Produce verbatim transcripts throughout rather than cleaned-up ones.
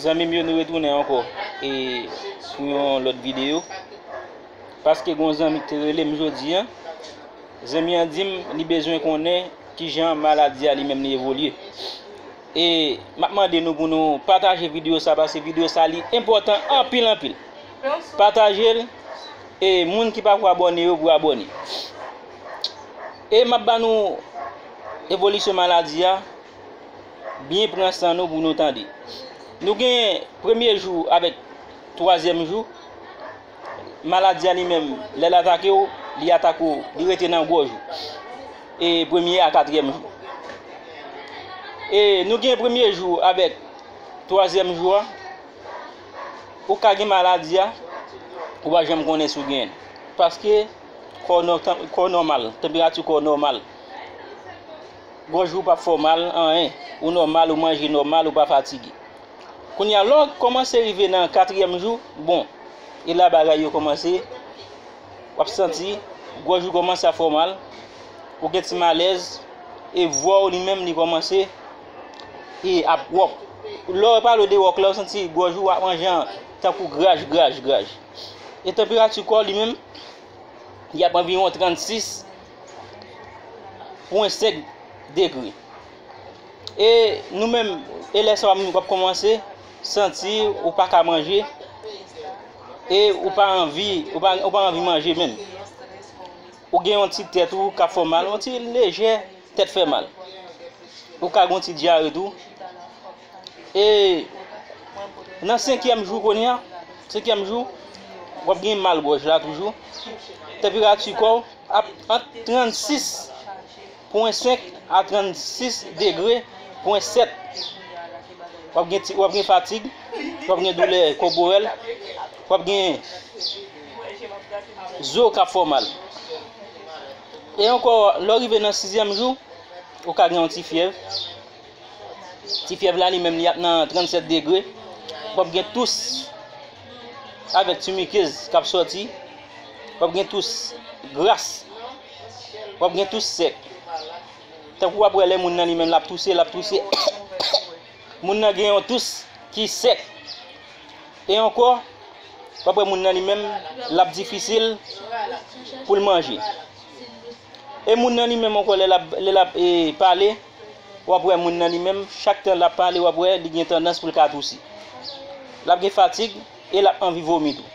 Zanmi m yo, nou retounen ankò e pou yon lòt videyo. Paske gon zanmi ki te rele m jodi a. Zanmi an di m li bezwen konnen kijan maladi a li menm li evolye. E m ap mande nou pou nou pataje videyo sa, paske videyo sa li enpòtan anpil, anpil. Pataje l, e moun ki pako abòne yo pou abòne. E m ap ba nou evolisyon maladi a. Byen pran san nou pou nou tande. Nou gen premye jou avèk twazyèm jou. Maladi a li menm, lè l atake w, li atake w, li rete nan gòj ou. E premye a katriyèm jou. E nou gen premye jou avèk twazyèm jou a. Ou ka gen maladi a, ou pa janm konnen si w genyen l. Paske kò w nò-, tan-, kò w nòmal, tanperati kò w nòmal. Gòj ou p ap fè w mal, anyen. Ou nòmal, ou manje nòmal, ou pa fatige. Kounye a, lè w kòmanse rive nan katriyèm jou, bon, e la bagay yo kòmanse, w ap santi gòj ou kòmanse ap fè w mal, ou gen ti malèz, e vwa w li menm li kòmanse e ap wòk. Lè w pale w de wòk la, ou santi gòj ou ap manje an tankou graj, graj, graj. E tanperati kò w li menm, li ap anviwon trannsis pwen senk degre. E nou menm, e lè sa w ap kòmanse santi ou pa ka manje, e ou pa anvi, ou pa, ou pa anvi manje menm. Ou gen yon ti tèt ou k ap fè w mal, yon ti lejè tèt fè mal. Ou ka gen yon ti dyare tou. E nan senkyèm jou kounye a, senkyèm jou, w ap gen mal gòj la toujou. Tanperati kò w ap ant trannsis pwen senk a trannsis degre pwen sèt. W ap gen ti, w ap gen fatig, w ap gen doulè kòporèl, w ap gen zo k ap fè w mal. E ankò, lè w rive nan sizyèm jou, ou ka gen yon ti fyèv. Ti fyèv la li menm li ap nan trannsèt degre. W ap gen tous avèk ti mikez k ap sòti. W ap gen tous gras. W ap gen tous sèk. Tankou w ap wè lè moun nan li menm l ap touse, l ap touse. Moun nan gen yon tous ki sèk. E ankò, w ap wè moun nan li menm, l ap difisil pou l manje. E moun nan li menm ankò, lè l ap, lè l ap, e, pale, w ap wè moun nan li menm, chak tan l ap pale, w ap wè li gen tandans pou l ka touse. L ap gen fatig e l ap anvi vomi tou.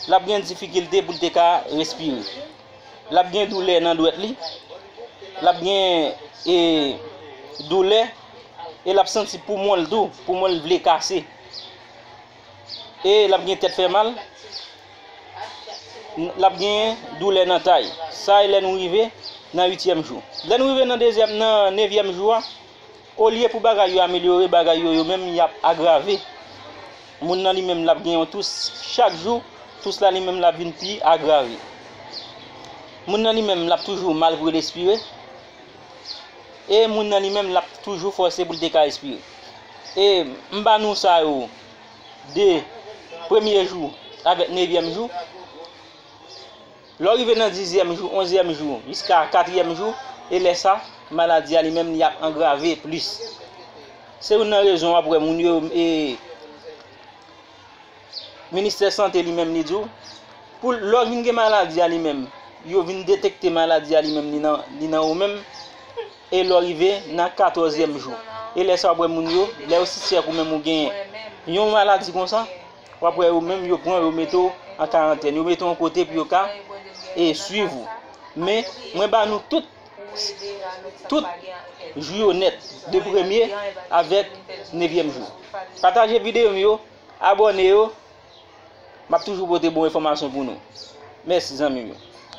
L ap gen difikilte pou l te ka respire. L ap gen doulè nan dwèt li. L ap gen, e, doulè e l ap santi poumon l tou, poumon l vle kase. E l ap gen tèt fè mal. L ap gen doulè nan tay. Sa e lè nou rive nan uityèm jou. Lè nou rive nan dezyèm, nan nevyèm jou a, olye pou bagay yo amelyore, bagay yo, yo menm y ap agrave. Moun nan li menm l ap gen yon tous chak jou, tous la li menm l ap vin pi agrave. Moun nan li menm l ap toujou mal pou l respire. E moun nan li menm l ap toujou fòse pou l te ka respire. E m ba nou sa yo de premye jou avèk nevyèm jou. Lè w rive nan dizyèm jou, onzyèm jou, jiska katriyèm jou, e lè sa, maladi a li menm li ap angrave plis. Se youn nan rezon w ap wè moun yo, e, ministè sante li menm li di w, pou lè w vin gen maladi a li menm, yo vin detekte maladi a li menm li nan, li nan ou menm, e lè w rive nan katòzyèm jou. E lè sa w ap wè moun yo, lè yo sispèk ou menm ou gen yon maladi konsa, w ap wè yo menm yo pran w, yo mete w an karantèn, yo mete w yon kote pou yo ka, e, swiv ou. Men, mwen ba nou tout, tout jou yo nèt, de premye avèk nevyèm jou. Pataje videyo m yo, abòne yo, m ap toujou pote bon enfòmasyon pou nou. Mèsi, zanmi m yo.